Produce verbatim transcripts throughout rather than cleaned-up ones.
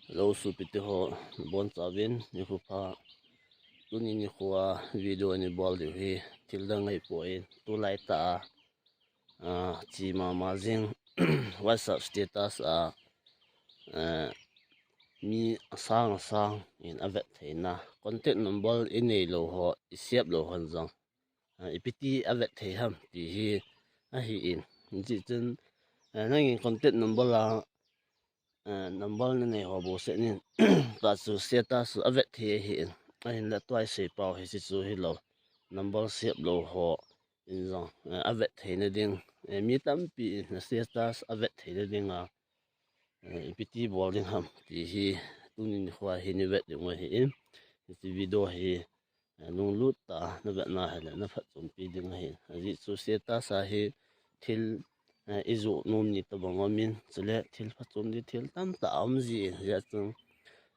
Hello, sopite ho, nabonchauvin nikho pha. Tuni nikho a video nabol diu hi thil dang ahipoi, tulai tah a, ah, che mama jing WhatsApp status a, ah, mi asang asang in avet theina, contact number inei lou ho, isave lou hon jong, ah, ipi ti avet thei ham ti hi ahin. Hijeh chun, ah, nangin contact number a, ah, number nanei ho bou seh in, tua chu status chu avet thei ahin. Ahinla tua isei pau hi chu hilou, number save lou ho in jong, eh, avet theina ding, eh, mi tampi in na status avet theina dinga, eh, ipi ti bol ding ham ti hi tuni nikho hi navet diu ahin. Hiche video hi, eh, lunglut tah a navet na hile na phatchompi ding ahi. Ajeh chu status a hi thil, eh, ijoh nom ni tobang umin, chule thil phatchom ding thil tamtah aum jin, hijeh chun,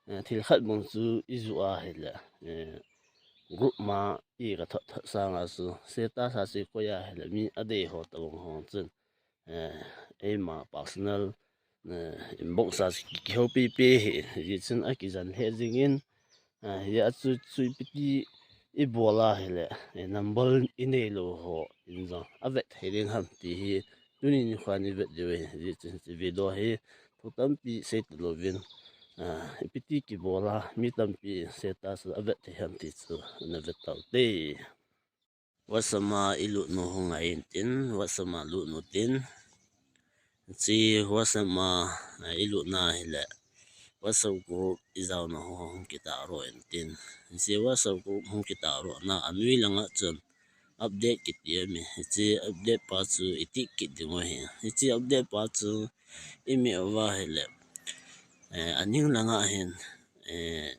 eh, thil khat bang chu ijoh ahile, eh, group ma ika thot thot sanga chu status a chu ikoi ahile mi adei ho tobang ho chun, eh, eima personal, eh, inbox a chu ki, kihoupi pi hi, hijeh chun akijen lheh jingin, eh, hia chu, chu ipi ti ibol ahile, eh, number inei lou ho in jong avet thei ding ham ti hi tuni nikho navet diu ahi. Hijeh chun hiche video hi thu tampi sei talouvin, ah, ipi ti kibol a mi tampi status avet thei ham ti chu navet tau te. WhatsApp a ilut nu hung ngai intin, WhatsApp a lut nu tin. Hiche WhatsApp a, ah, ilut na hile WhatsApp group ijaona ho hung kitah ro intin. Hiche WhatsApp group hung kitah ro na anoi langa chun update kiti aum e. Hiche update pa chu itick kit diu ahi. Hiche update pa chu imeh uva hile, eh, aning langa hin, eh,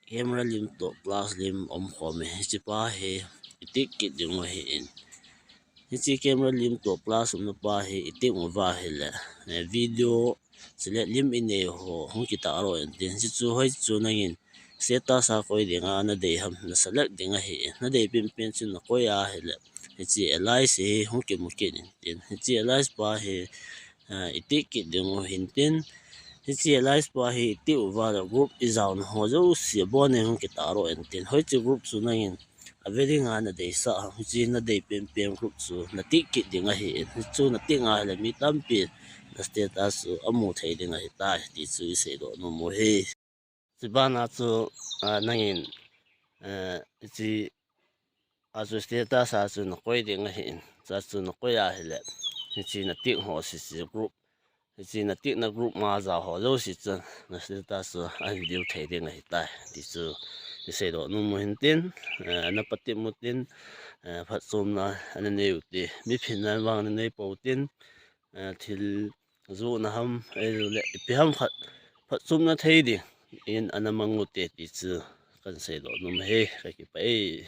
camera lim toh plus lim umkhom e. Hiche pa hi itick kit diu ahin. Hiche camera lim toh plus umna pa hi itick uva hile, eh, video chule lim inei ho hung kitah ro intin. Hiche chu hoiche chu nangin status a koi dinga nadei ham naselect ding ahi. Nadei penpen chu nakoi ahile, hiche alias hi hung kimu kit intin. Hiche alias pa hi, ah, itick kit diu ahin tin. Hiche alias pa hi itick uva le group ijaona ho jouse abon in hung kitah ro intin. Hoiche group chu nangin ave dinga nadeisah ham, hiche nadei penpen group chu natick kit ding ahin. Hichu natick ahile mi tampin na status chu amu thei ding ahitai ti chu iseidoh nom u ahi. Chubana chu, ah, nangin, eh, hiche a chu status a chu nakoi ding ahin. Chua chu nakoi ahile, hiche natick ho jouse group, hiche natickna group ma jao ho jouse chun na status chu ahin view thei ding ahitai ti chu iseidoh nom u ahin tin, eh, napatep u tin, eh, phatchomna nanei u te. Miphinna vang nanei pou tin, eh, thil johna ham, ahilouleh ipi ham khat phatchomna thei dingin ana mang u te ti chu kahin seidoh nom ahi, kakipah e.